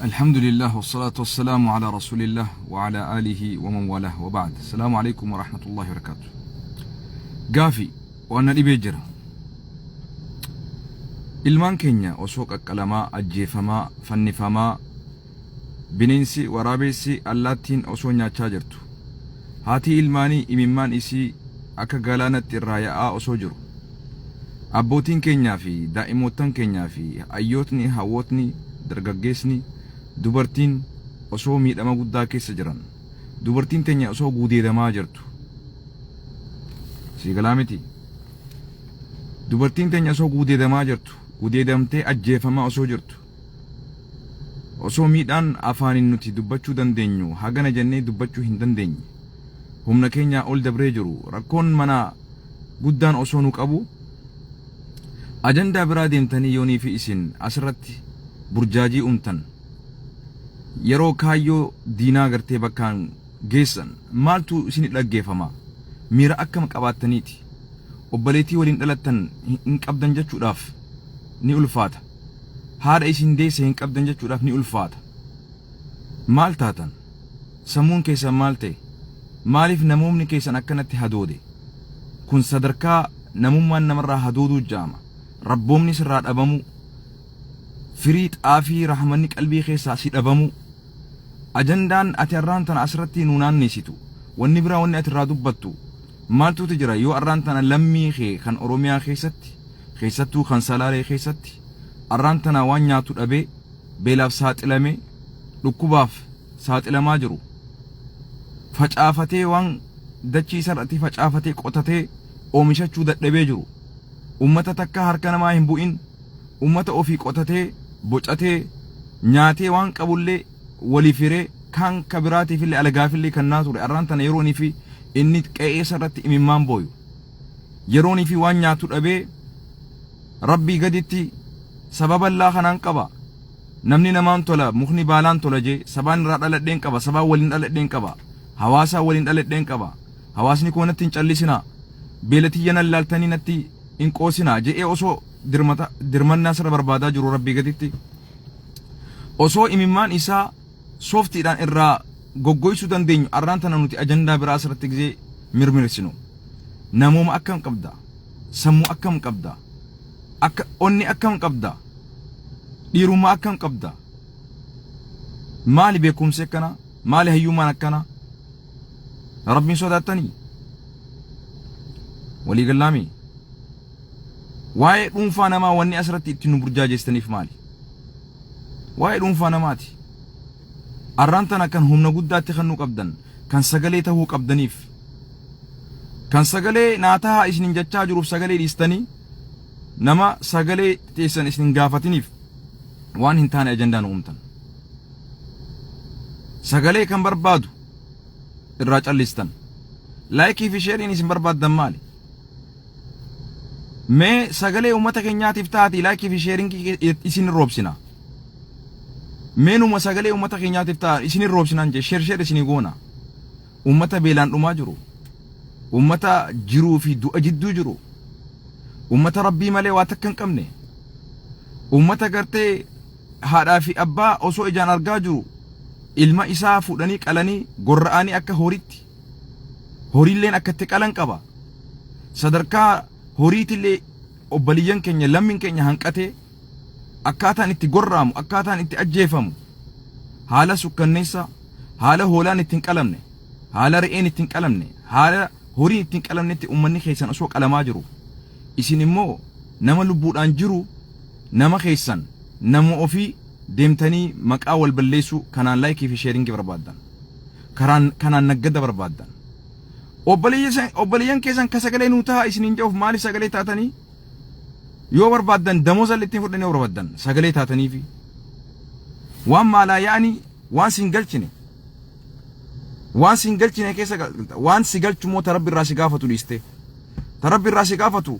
Alhamdulillah wassalatu wassalamu ala rasulillah wa ala alihi wa man walah wa ba'd. Assalamu alaikum wa rahmatullahi wa barakatuh. Gaafi waan na dhibee jira. Ilmaan keenya osoo qaqqalamaa, ajjeefamaa, fannifamaa, bineensi, waraabeessi, allaattiin osoo nyaachaa jirtu. Haatii ilmaanii imimmaan isii akka galaanatti irraa ya'aa osoo jiru. Abbootiin keenyaa fi daa'imoottan keenyaa fi ayyootni, hawwootni, dargaggeessni, dubartiin osoo miidhama guddaa keessa jiran, dubartiin teenya osoo guudeedamaa jirtu. Sii galaa miti? Dubartiin teenya osoo guudeedamaa jirtu, gudeedamtee ajjeefamaa osoo jirtu, osoo miidhaan afaaniin nuti dubbachuu dandeenyu hagana jennee dubbachuu hin dandeenye, humna keenyaa ol dabree jiru, rakkoon manaa guddaan osoo nu qabu, ajandaa biraa deemtanii yoonii fi isin asirratti burjaajii uumtan, yeroo kaayyoo diinaa gartee bakkaan geessan maaltu isin dhaggeeffama? Miira akkam qabaattaniiti? Obboleettii waliin dhalattan hin qabdan jechuudhaaf ni ulfaata. Haadha isin deesse hin qabdan jechuudhaaf ni ulfaata. Maal taatan? Sammuun keessan maal ta'e? Maaliif namoomni keessan akkanatti hadoode? Kun sadarkaa namummaan namarraa hadooduu ja'ama. Rabboomni sirraa dhabamuu. Firii xaafii rahmanni qalbii keessaa si dhabamuu. Ajandaan ati arraan tana asirratti nu naannessitu, wanni biraa wanni ati irraa dubbattu maaltuuti jira yoo arraan tana lammii kee kan Oromiyaa keessatti, keessattuu kan Salaalee keessatti arraan tana waan nyaatu dhabee beelaaf saaxilamee dhukkubaaf saaxilamaa jiru, facaafatee waan dachii isarratti facaafatee qotatee oomishachuu dadhabee jiru, ummata takka harka namaa hin bu'in, ummata ofii qotatee bocatee nyaatee waan qabullee waliif hiree kaan ka biraatiifillee alagaafillee kannaa ture, arraan tana yeroonii fi inni qe'ee isarratti imimmaan booyu, yeroonii fi waan nyaatu dhabee Rabbii gaditti sababa illaa kanaan qaba, namni namaan tola mukni baalaan tola jee, sabaan irraa dhaladheen qaba, sabaan waliin dhaladheen qaba, hawaasaa waliin dhaladheen qaba, hawaasni koo natti hin callisinaa, beela tiyya nan laaltanii natti hin qoosinaa je'ee osoo dirmata dirmannaa sirra barbaadaa jiru, Rabbii gaditti osoo imimmaan isaa sooftiidhaan irraa goggoysuu dandeenyu, arraan tana nuti ajandaa biraa asirratti gizee mirmirsinu namooma akkam qabda? Sammuu akkam qabda? Akka onni akkam qabda? Dhiirummaa akkam qabda? Maali beekumsi akkana? Maali hayyummaan akkana? Rabbiin sodaattanii walii gallaami. Waa'ee dhuunfaa namaa wanni asirratti itti nu burjaajeessitaniif maali? Waa'ee dhuunfaa namaati. Arraan tana kan humna guddaatti kennuu qabdan, kan sagalee tahuu qabdaniif, kan sagalee naa tahaa isinin jechaa jiruuf sagalee dhiistanii nama sagalee teessan isin gaafatiniif waan hin taane ajandaa nu uumtan. Sagalee kan barbaadu irraa callistan. Like fi shareiin isin barbaaddan maali? Mee sagalee uummata keenyaatiif taati like fi sharing isin roobsina. Mee numa sagalee uummata keenyaatiif ta'a isin roobsinaan jee share share isinii goona. Uummata beelaan dhumaa jiru. Uummata jiruu fi du'a jidduu jiru. Uummata Rabbii malee waa takka hin qabne. Uummata gartee haadhaa fi abbaa osoo ijaan argaa jiru ilma isaa fuudhanii qalanii gorra'anii akka horiitti, horiilleen akka itti qalan qaba. Sadarkaa horiitillee obboliyyan keenya, lammiin keenya hanqatee akkaataan itti gorra'amu, akkaataan itti ajjeefamu haala sukkanneessaa, haala hoolaan itti hin qalamne, haala re'een itti hin qalamne, haala horiin itti hin qalamnetti uummanni keessan osoo qalamaa jiru, isin immoo nama lubbuudhaan jiru, nama keessan, nama ofii deemtanii maqaa wal balleessuu kanaan like fi sharing barbaaddan, karaan kanaan naggada barbaaddan. Obboleeyyan keessan ka sagalee nuu tahaa isiniin jedhuuf maaliif sagalee taatanii? Yoo barbaaddan damooza illee ittiin fudhanii, yoo barbaaddan sagalee taataniifi waan maalaa yaa'anii waan sin galchine, waan sin galchine keessa galta. Waan si galchu immoo ta Rabbi irraa si gaafatu dhiiste, ta Rabbi irraa si gaafatu.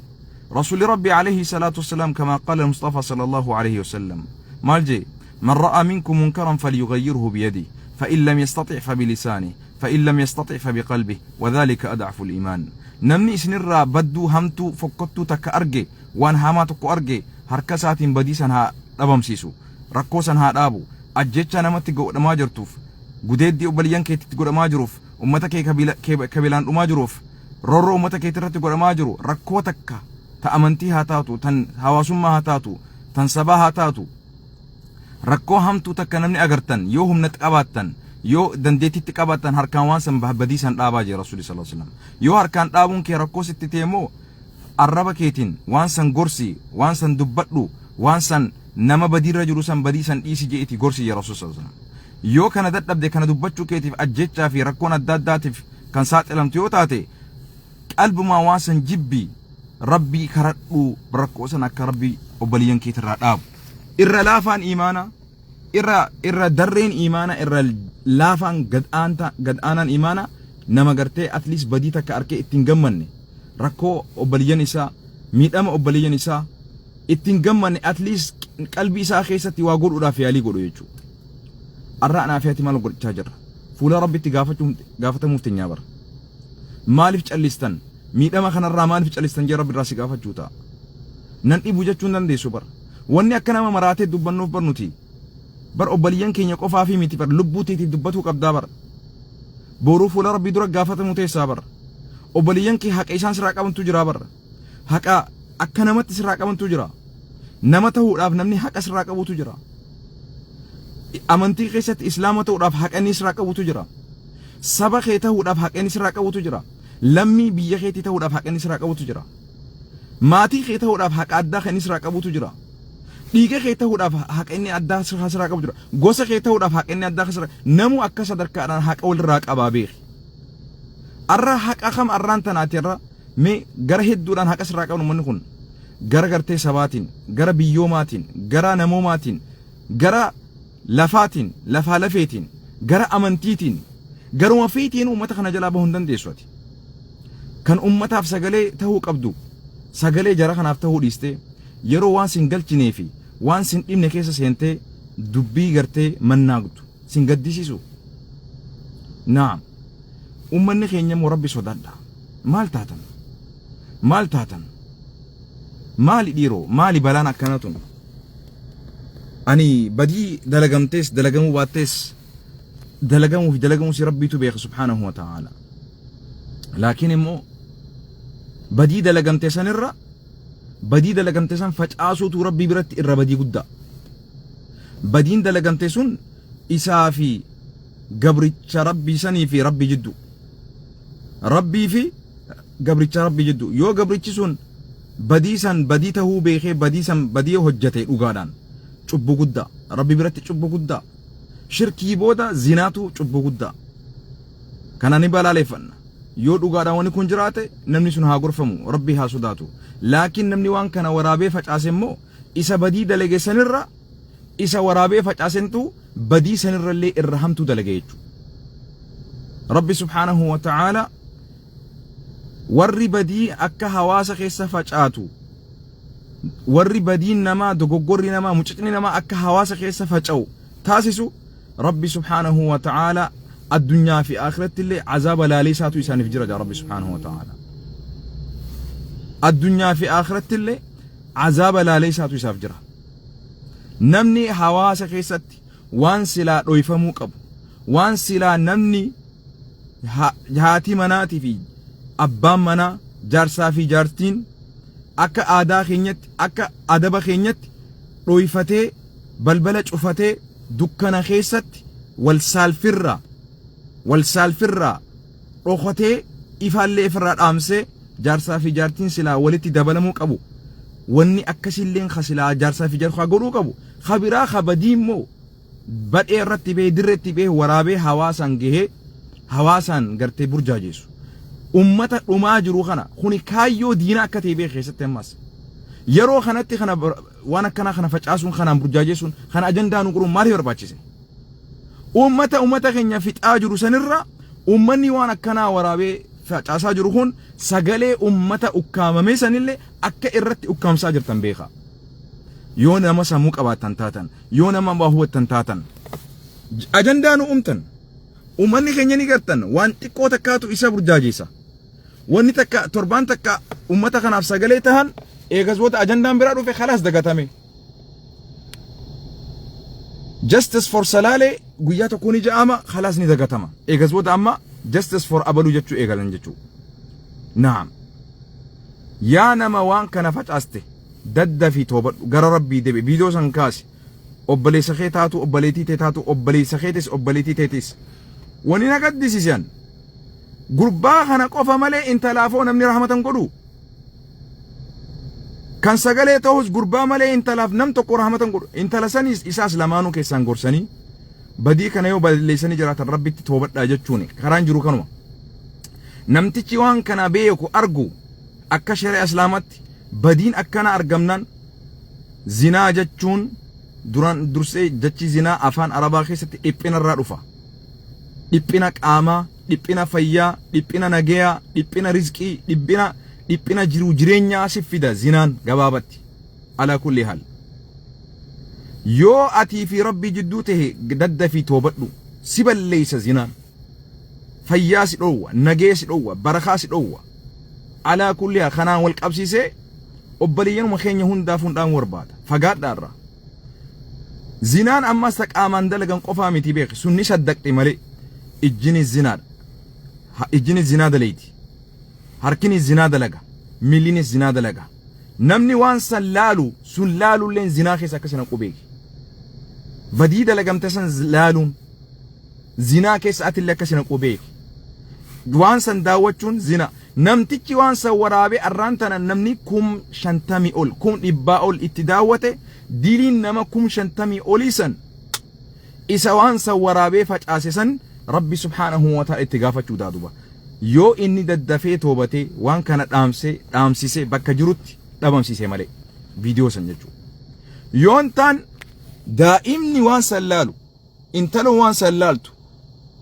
Rasuulli Rabbi alayhi salaatu wassalaam, كما قال المصطفى صلى الله عليه وسلم, maal jee? من رأى منكم منكرا فليغيره بيده، فإن لم يستطع فبلسانه، فإن لم يستطع فبقلبه، وذلك أضعف الإيمان. Namni isinirraa badduu, hamtuu, fokkottuu takka arge, waan hamaa tokko arge, harka isaatiin badii san haa dhabamsiisu, rakkoo san haa dhaabu. Ajjechaa namatti godhamaa jirtuuf, gudeeddii obboleeyyan keetitti godhamaa jiruuf, ummata kee kabilaan dhumaa jiruuf, roorroo ummata keetii irratti godhamaa jiru, rakkoo takka ta amantii haa taatu, tan hawaasummaa haa taatu, tan sabaa haa taatu, rakkoo hamtuu takka namni agartan, yoo humna qabaattan, yoo dandeettiitti qabaattan, harkaan waan san badii san dhaabaa jira Rasuulli sallallahu alaihi wasallam. Yoo harkaan dhaabuun kee rakkoo sitti ta'e immoo, arraba keetiin waan san gorsi, waan san dubbadhu, waan san nama badiirra jiru san badii san dhiisi je'iti gorsi jira Rasuulli sallallahu alaihi wasallam. Yoo kana dadhabde, kana dubbachuu keetiif ajjechaa fi rakkoon adda addaatiif kan saaxilamtu yoo taate, qalbumaa waan san jibbi, Rabbii karadhu, rakkoo san akka Rabbi obboleeyyan keetirraa dhaabu. Irra laafaan iimaana, irra darreen iimaana, irra laafaan gad aanaan iimaana, nama gartee at least badii takka arkee ittiin gammanne, rakkoo obboleeyyan isaa, miidhama obboleeyyan isaa ittiin gammanne, at least qalbii isaa keessatti waa godhuudhaaf yaalii godhu jechuudha. Arraa anaa fi ati maal godhachaa jirra? Fuula Rabbitti gaafatamuuf teenyaa bara. Maaliif callistan? Miidhama kanarraa maaliif callistan jee Rabbi irraa si gaafachuu ta'a. Nan dhibu jechuu hin dandeessu bara. Wanni akka nama maraatee dubbannuuf bar nuti. Bar obboleeyyan keenya qofaa fi miti bar, lubbuu teetiif dubbatuu qabdaa bar. Boruu fuula Rabbii dura gaafatamuu teessaa bar. Obboleeyyan kee haqa isaan sirraa qabantu jira bar. Haqa akka namatti sirraa qabantu jira. Nama ta'uudhaaf namni haqa sirraa qabutu jira. Amantii keessatti Islaama ta'uudhaaf haqa inni sirraa qabutu jira. Saba kee ta'uudhaaf haqa inni sirraa qabutu jira. Lammii biyya keetii ta'uudhaaf haqa inni sirraa qabutu jira. Maatii kee ta'uudhaaf haqa addaa kan inni sirraa qabutu jira. Dhiiga kee ta'uudhaaf haqa inni addaa sirraa qabu jira. Gosa kee ta'uudhaaf haqa inni addaa sirraa, namu akka sadarkaadhaan haqa walirraa qabaa beeki. Arra haqa kam arraan tanaati? Irra mee gara hedduudhaan haqa sirraa qaban uummanni kun, gara gartee sabaatiin, gara biyyoomaatiin, gara namoomaatiin, gara lafaatiin, lafaa lafeetiin, gara amantiitiin, garuma feetiin uummata kana jalaa bahuu hin dandeessu ati. Kan uummataaf sagalee ta'uu qabdu sagalee jara kanaaf ta'uu dhiistee, yeroo waan sin galchinee fi waan sin dhibne keessa seentee dubbii gartee mannaagdu sin gaddisiisu. Naam. Uummanni keenya immoo Rabbi sodaadha. Maal taatan? Maal taatan? Maali dhiiroo? Maali balaan akkana tun? Ani badii dalagamtees dalagamuu baattees, dalagamuu fi dalagamuu si Rabbiitu beeka subhaanahu wa ta'aala. Laakiin immoo badii dalagamte sanirra badii dalagamte san facaasuutu Rabbii biratti irra badii guddaa. Badiin dalagamte sun isaa fi gabricha Rabbii sanii fi Rabbii jiddu. Rabbii fi gabricha Rabbii jiddu. Yoo gabrichi sun badii san badii tahuu beekee badii san badii hojjate dhugaadhaan, cubbuu guddaa. Rabbi biratti cubbuu guddaa. Shirkii booda zinaatu cubbuu guddaa. Kana ni balaaleffanna. Yoo dhugaadhaan wanni kun jiraate, namni sun haa gorfamu, Rabbi haa sodaatu. Laakiin namni waan kana waraabee facaase immoo, isa badii dalage sanirra isa waraabee facaasentu badii sanirrallee irra hamtuu dalage jechuudha. Rabbi subhaanahu wa ta'aala warri badii akka hawaasa keessa facaatu, warri badiin namaa, dogoggorri namaa, mucicni namaa akka hawaasa keessa faca'u taasisu, Rabbi subhaanahu wa ta'aala addunyaa fi akhiratti illee azaaba laaleessaatu isaaniif jira jaa Rabbi subhaanahu wa ta'aala. Addunyaa fi akhiratti illee azaaba laaleessaatu isaaf jira. Namni hawaasa keessatti waan silaa dhoyfamuu qabu, waan silaa namni haati manaatii fi abbaan manaa, jaarsaa fi jaartiin akka aadaa keenyatti, akka adaba keenyatti dhoyfatee, balbala cufatee, dukkana keessatti wal saalfirraa dhokatee, ifaallee ifirraa dhaamsee jaarsaa fi jaartiin silaa walitti dabalamuu qabu, wanni akkasilleen ka silaa jaarsaa fi jaartii godhuu qabu, ka biraa ka badii immoo badhee irratti bahee, dirreetti bahee, waraabee hawaasaan gahee hawaasaan gartee burjaajeessu, ummata dhumaa jiru kana, kuni kaayyoo diinaa akka ta'e beeku keessatti ammas yeroo kanatti kana waan akkanaa kana facaasuun, kanaan burjaajeessuun, kana ajandaa nu godhuun maaliif barbaachise? Ummata keenya fixaa jiru sanirra ummanni waan akkanaa waraabee facaasaa jiru kun sagalee ummata ukkaamame sanillee akka irratti ukkaamsaa jirtan beeka. Yoo nama sammuu qabaattan taatan, yoo nama waa hubattan taatan, ajandaa nu uumtan, ummanni keenya ni gartan, waan xiqqoo takkaatu isa burjaajeessa. Wanni takka torbaan takka ummata kanaaf sagalee tahan, eegas booda ajandaan biraa dhufe, khalaas, dagatame. Justice for Salaalee guyyaa tokko ni ja'ama, khalaas ni dagatama. Eegas booda amma justice for abaluu jechuu eegalan jechuu. Naam. Yaa nama waan kana facaaste, daddafii toobadhu, gara Rabbii deebi'i, viidiyoo san kaasi. Obboleessa kee taatu, obboleettii tee taatu, obboleessa keetis, obboleettii teetis. Wani na gaddisiisan, gurbaa kana qofa malee intalaafoo namni rahmatan godhu. Kan sagalee ta'us gurbaa malee intalaaf nam tokko rahmatan godhu. Intala saniis isaas lamaanuu keessaan gorsanii, badii kana yoo balleessanii jiraatan Rabbitti toobadhaa jechuun karaan jiru kanuma. Namtichi waan kana beeku argu, akka shari'a Islaamatti badiin akkana argamnaan, zinaa jechuun duraan dursee jechi zinaa afaan Arabaa keessatti dhiphina irraa dhufa. Dhiphina qaamaa, dhiphina fayyaa, dhiphina nagayaa, dhiphina rizqii, dhiphina jiruu jireenyaa si fida zinaan gabaabatti. Alaa kulli haal. Yoo atii fi Rabbii jidduu tahe, daddafii toobadhu, si balleessa zinaan. Fayyaa si dhoowwa, nagee si dhoowwa, barakaa si dhoowwa. Alaa kulli haal, kanaan wal qabsiisee obboleeyyanuma keenya hundaafuu dhaamuu barbaada. Fagaadhaa irraa. Zinaan ammas ta qaamaan dalagan qofaa miti, beeki, sunni saddaqxi malee ijjini zinaadha. Ijjini zinaa daleeyti. Harkini zinaa dalaga. Miillinis zinaa dalaga. Namni waan san laalu sun laalulleen zinaa keessa akka naqu beeki. Badii dalagamte san laaluun zinaa keessa atillee akka naqu beeki. Waan san daawwachuun zina. Namtichi waan san waraabee arraan tana namni 50,000 ol, 100,000 ol itti daawwate, diliin nama 50,000 olii san isa waan san waraabee facaase san Rabbi subhaanahu wa ta'ala itti gaafachuu daaduba. Yoo inni daddafee toobatee waan kana dhaamsee dhaamsisee bakka jirutti dhabamsiise malee viidiyoo san jechuudha. Yoon taan daa'imni waan san laalu, intalo waan san laaltu,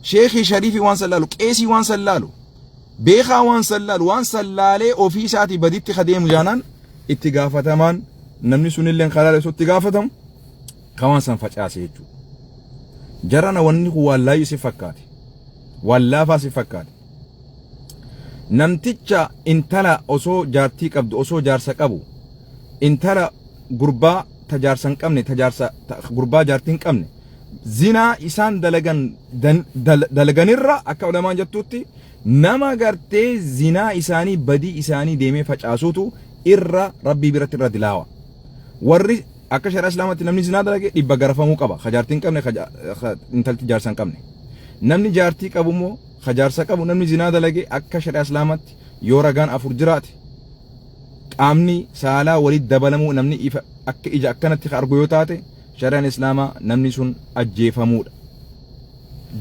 sheekii shariifii waan san laalu, qeesii waan san laalu, beekaa waan san laalu, waan san laalee ofii isaatii baditti kadeemu jaanaan, itti gaafatamaan namni sunillee karaa itti gaafatamu kan waan san facaase jechuudha. Jarana wanni kun waan laayyuu si fakkaate. Waan laafaa si fakkaate. Namticha intala osoo jaartii qabdu, osoo jaarsa qabu, intala gurbaa ta jaarsa hin qabne, ta jaarsa gurbaa jaartii hin qabne, zinaa isaan dalagan dalaganirra, akka ulamaan jettutti, nama gartee zinaa isaanii, badii isaanii deemee facaasuutu irra Rabbii biratti irra dilaawa. Warri akka shari'aa Islaamaatti namni zinaa dalage 100 garafamuu qaba. Ka jaartii hin qabne, ka intalti jaarsa hin qabne. Namni jaartii qabu immoo, ka jaarsa qabu, namni zinaa dalage akka shari'aa Islaamaatti yoo ragaan afur jiraate, qaamni saalaa walitti dabalamuu namni ifa akka ija akkanatti ka argu yoo taate, shari'aan Islaamaa namni sun ajjeefamuudha.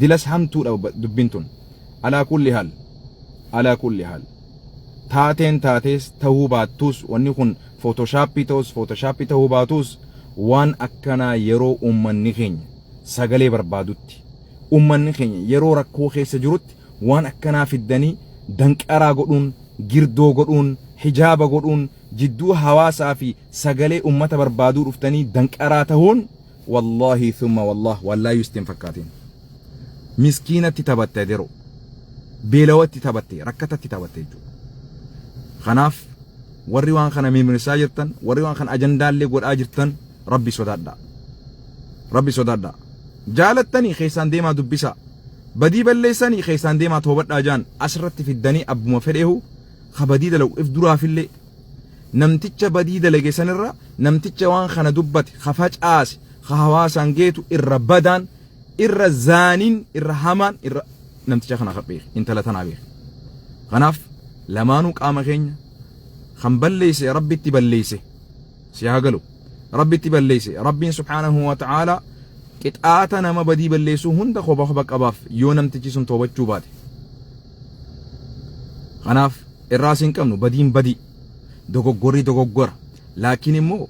Dilas hamtuudha dubbiin tun. Alaa kulli haal. Alaa kulli haal. Taateen taatees ta'uu baattus, wanni kun Photoshop ta'us Photoshop ta'uu baatus, waan akkanaa yeroo uummanni keenya sagalee barbaadutti, uummanni keenya yeroo rakkoo keessa jirutti, waan akkanaa fiddanii danqaraa godhuun, girdoo godhuun, hijaaba godhuun, jidduu hawaasaa fi sagalee uummata barbaaduu dhuftanii danqaraa ta'uun, wallaahi thumma wallaah, wallaahi yustiin fakkaatiin. Miskiinatti taphatte aderoo. Beelawatti taphatte, rakkatatti taphatte jechuudha. Kanaaf warri waan kana mimirsaa jirtan, warri waan kana ajandaallee godhaa jirtan, Rabbi sodaadhaa. Rabbi sodaadhaa. Jaalattanii keessaan deemaa dubbisaa. Badii balleessanii keessaan deemaa toobadhaa jaan asirratti fiddanii, abbuma fedheehu ka badii dalagu if duraafillee namticha badii dalage sanirra namticha waan kana dubbate, ka facaase, ka hawaasaan geetu irra badaan, irra zaaniin, irra hamaan irra namticha kana beeke, intala tanaa beeke. Kanaaf lamaanuu qaama keenya kan balleesse Rabbitti balleesse si haa galu. Rabbitti balleesse, Rabbiin subhaanahu wa ta'ala qixaata nama badii balleessuu hunda kopha kopha qabaaf yoo namtichi sun toobachuu baate. Kanaaf irraas hin qabnu, badiin badii, dogoggorri dogoggora, laakiin immoo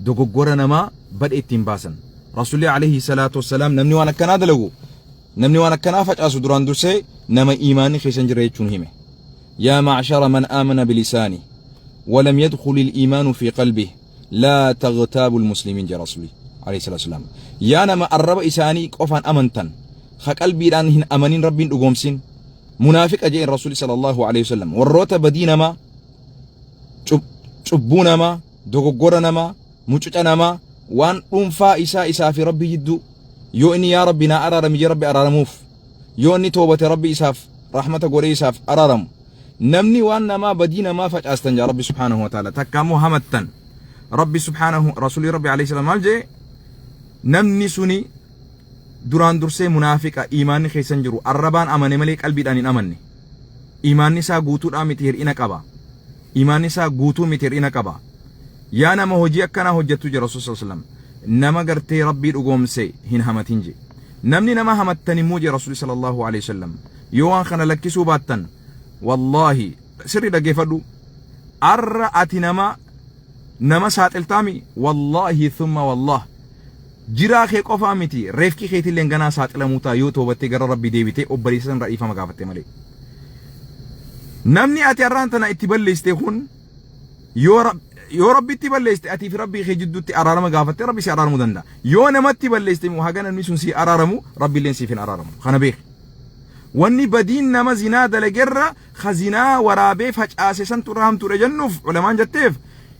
dogoggora namaa badhe ittiin baasan. Rasuulli alayhi salaatu wassalaam namni waan akkanaa dalagu, namni waan akkanaa facaasu duraan dursee nama iimaanni keessa hin jirre jechuun hime. يا معشر من آمن بلسانه ولم يدخل الإيمان في قلبه لا تغتابوا المسلمين، جاء رسولي عليه الصلاة والسلام. يا نما الرب إساني قفان أمنتن خقلبي هن أمنين ربين أقومسين منافق أجئ الرسول صلى الله عليه وسلم. warroota badii namaa, cubbuu namaa, dogoggora namaa, mucuca namaa, waan dhuunfaa isaa isaa fi Rabbi jidduu Yoo inni yaa Rabbi naa araarami jee Rabbi araaramuuf. Yoo inni toobate Rabbi isaaf rahmata godhee isaaf araaramu. Namni waan namaa badii namaa facaastan jaa Rabbi subhaanahu wa ta'ala. Takka immoo hamattan. Rabbi subhaanahu Rasuulli Rabbi alayhi salaam maal jee namni suni duraan dursee munaafiqa iimaanni keessa hin jiru arrabaan amane malee qalbiidhaan hin amanne. Iimaanni isaa guutuudhaa miti hir'ina qaba. Iimaanni isaa guutuu miti hir'ina qaba. Yaa nama hojii akkanaa hojjettu jira Rasuul sallallahu alaihi wasallam. Nama gartee Rabbii dhugoomse hin hamatin je. Namni nama hamattan immoo je Rasuul sallallahu alaihi wasallam. Yoo waan kana lakkisuu baattan wallaahi sirrii dhaggeeffadhu. Arra ati nama nama saaxiltaami wallaahi thumma wallaah. Jiraa kee qofaa miti reefki keetilleen ganaa saaxilamuu ta'a yoo toobattee gara Rabbii deebitee obboleessa sanarraa dhiifama gaafatte malee. Namni ati har'aan tana itti balleessite kun yoo Rabbitti balleessite atii fi Rabbii kee jidduutti araarama gaafatte Rabbi si araaramuu danda'a. Yoo namatti balleessite immoo haga namni sun si araaramu Rabbiilleen siif hin araaramu. Kana beeki. Wanni badiin nama zinaa dalagerra ka zinaa waraabee facaase santu irra hamtuudha jennuuf ulamaan jetteef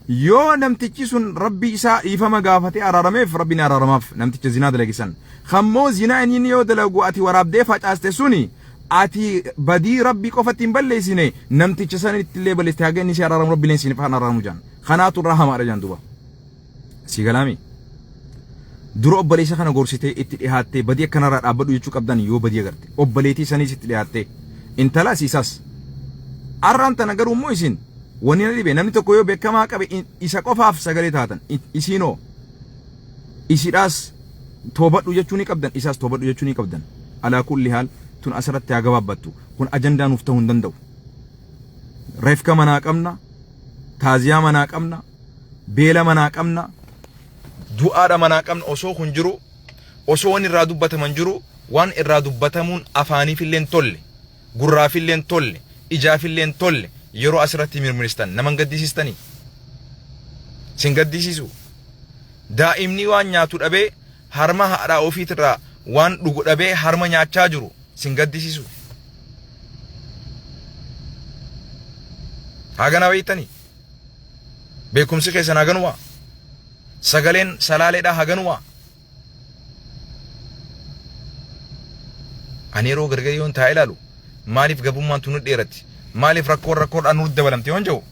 yoo namtichi sun Rabbii isaa dhiifama gaafatee araarameef Rabbi ni araaramaaf namticha zinaa dalage san. Kammoo zinaa inni yoo dalagu ati waraabdee facaaste suni ati badii Rabbii qofatti hin balleessine namticha sanitti illee balleessite haga inni si araaramu Rabbi illee siif haan araaramu jaan. Kanaatu irra hamaadha jaan duuba. Si galaami. Dura obboleessa kana gorsitee itti dhihaattee badii akkanarraa dhaabbadhu jechuu qabdan yoo badii agarte. Obboleettii saniis itti dhihaattee. Intalaas isaas. Arraan tana garuu immoo isin wanni na dhibe namni tokko yoo beekamaa qabe isa qofaaf sagalee taatan isiinoo isidhaas toobadhu jechuu ni qabdan isaas toobadhu jechuu ni qabdan. Alaa kulli haal tun asirratti haa gabaabbattu. Kun ajandaa nuuf ta'uu hin danda'u. Reefka manaa qabna, taaziyaa manaa qabna, beela manaa qabna, du'aadha manaa qabna osoo kun jiru osoo waan irraa dubbataman jiru waan irraa dubbatamuun afaaniifillee hin tolle gurraafillee hin tolle ijaafillee hin tolle yeroo asirratti mirmiristan nama hin gaddisiistanii sin gaddisiisu daa'imni waan nyaatu dhabee harma haadhaa ofiitirraa waan dhugu dhabee harma nyaachaa jiru sin gaddisiisu hagana beektanii Beekumsi keessan haganuma. Sagaleen salaaleedhaa haganuma. Ani yeroo gargar yoon taa'ee ilaalu maaliif gabrummaan tun nu dheeratti? Maaliif rakkoon rakkoodhaan nutti dabalamte yoon jedhu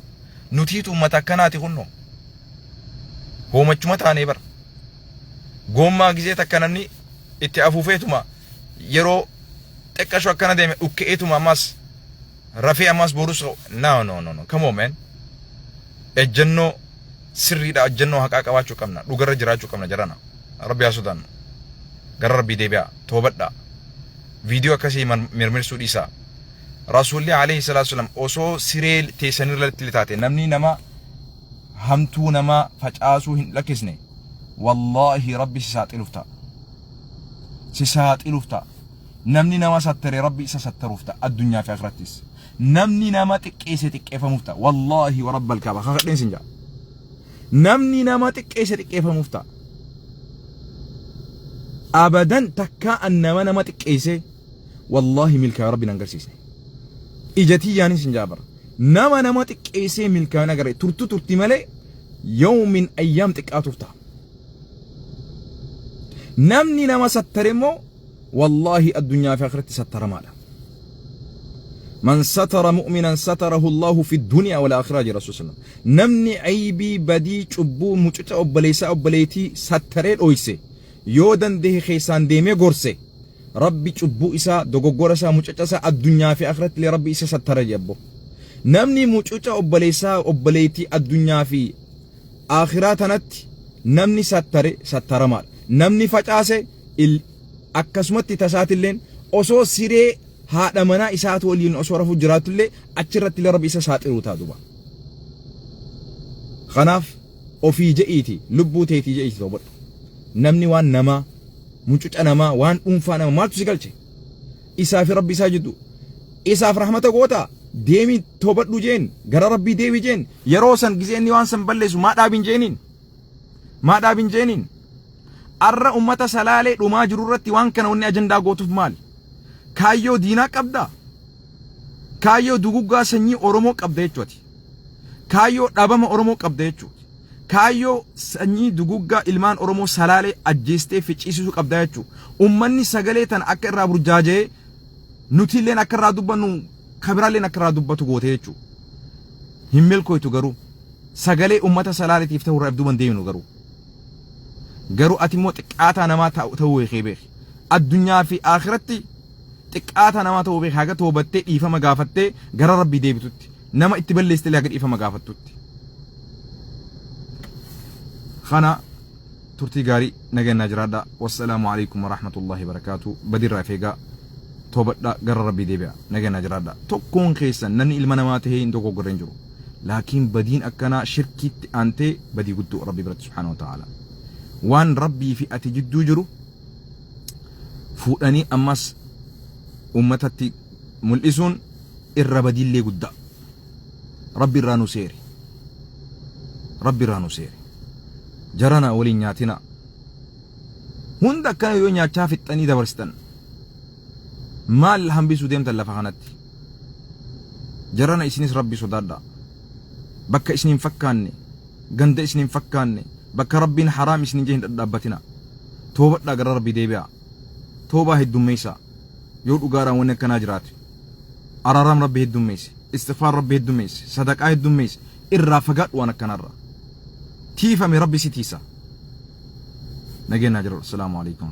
nutiitu uummata akkanaati kunnoo. Hoomachuma taanee bara. Goommaa gizee takka namni itti afuufeetuma yeroo xiqqasho akkana deeme dhukke'eetuma ammas rafee ammas borus no no no no come on man. Ejjennoo sirriidha ejjennoo haqaa qabaachuu qabna dhugarra jiraachuu qabna jarana rabbi haa sodaannu gara rabbii deebi'aa toobadhaa viidiyoo akkasii mirmirsuu dhiisaa rasuulli alayhi salaatu wasalam osoo siree teessanirratti taate namni nama hamtuu nama facaasuu hin lakkisne wallaahi rabbi si saaxiluuf ta'a si saaxiluuf ta'a namni nama sattare rabbi isa sattaruuf ta'a addunyaa fi akhirattis Namni nama xiqqeesse xiqqeeffamuuf ta'a. Wallaahi wa rabbal kaaba. Kakadheen sin ja'a. Namni nama xiqqeesse xiqqeeffamuuf ta'a. Abadan takkaa an nama nama xiqqeesse wallaahi milkaa'e rabbi nan garsiisne. Ija tiyyaanin sin ja'a bara. Nama nama xiqqeessee milkaa'in agarre turtu turti malee yawmin ayyaam xiqqaatuuf ta'a. Namni nama sattare immoo wallaahi addunyaa fi akhiratti sattaramaadha. Man satara mu'minan satarahu Allahu fi dunya wal akhirah jedha Rasuul sallam. Namni aybii badii cubbuu mucuca obboleessaa obboleettii sattaree dhoyse yoo dandehe keessaan deemee gorse Rabbi cubbuu isaa dogoggora isaa mucuca isaa addunyaa fi akhiratti illee Rabbi isa sattara jedha abbo. Namni mucuca obboleessaa obboleettii addunyaa fi akhiraa tanatti namni sattare sattaramaadha. Namni facaase akkasumatti tasaatilleen osoo siree haadha manaa isaatu waliin osoo rafuu jiraatullee achirratti illee rabbi isa saaxiluu ta'a duuba. Kanaaf ofii je'iiti lubbuu teetii je'iiti toobadhu. Namni waan namaa mucuca namaa waan dhuunfaa nama maaltu si galche? Isaa fi rabbi isaa jiddu. Isaaf rahmata gootaa deemi toobadhu jeen gara rabbii deebi jeen yeroo san gizee inni waan san balleessu maa dhaabin jeeniin. Maa dhaabin jeeniin. Arra ummata Salaalee dhumaa jiru irratti waan kana wanni ajandaa gootuuf maali? Kaayyoo diinaa qabdaa? Kaayyoo duguggaa sanyii Oromoo qabda jechuuti. Kaayyoo dhabama Oromoo qabda jechuuti. Kaayyoo sanyii duguggaa ilmaan Oromoo Salaalee ajjeestee ficciisisuu qabdaa jechuu. Ummanni sagalee tana akka irraa burjaaja'ee nutiilleen akka irraa dubbannu kabiraalleen akka irraa dubbatu gootee jechuu. Hin milkooytu garuu. Sagalee ummata Salaaleetiif ta'uu irraa if duuba hin deeminu garuu. Garuu ati immoo xiqqaataa namaa ta'uu kee beeki. Addunyaa fi akhiratti xiqqaataa namaa ta'uu beeki haga toobattee dhiifama gaafattee gara Rabbii deebitutti. Nama itti balleessitellee haga dhiifama gaafattutti. Kana turtii gaarii nagannaa jiraadha. Wassalaamu alaikum warahmatullahi wabarakaatu. Badirraa if eegaa. Toobadhaa gara Rabbii deebi'a. Nagannaa jiraadha. Tokkoon keessan namni ilma namaa tahee hin dogoggorre hin jiru. Laakiin badiin akkanaa shirkiitti aantee badii guddoo Rabbii biratti subhaanahu wa ta'ala. Waan Rabbii fi ati jidduu jiru fuudhanii ammas ummatatti mul'isuun irra badiillee guddaa. Rabbi irraa nu seeri. Rabbi irraa nu seeri. Jarana waliin nyaatina. Hunda akkana yoo nyaachaa fixxanii dabarsitan maal hambisuu deemtan lafa kanatti? Jarana isinis Rabbi sodaadhaa. Bakka isin hin fakkaanne, ganda isin hin fakkaanne, bakka Rabbiin haraam isin hin jee hin dhadhaabbatina. Toobadhaa gara Rabbii deebi'aa. Toobaa heddummeessaa. Yoo dhugaadhaan wanni akkanaa jiraate. Araaraam Rabbi heddummeessi. Istighfaar Rabbi heddummeessi. Sadaqaa heddummeessi. Irraa fagaadhu waan akkanaarraa. Tiifame Rabbi si tiisa. Nageenyaa jiru. Assalaamu alaikum.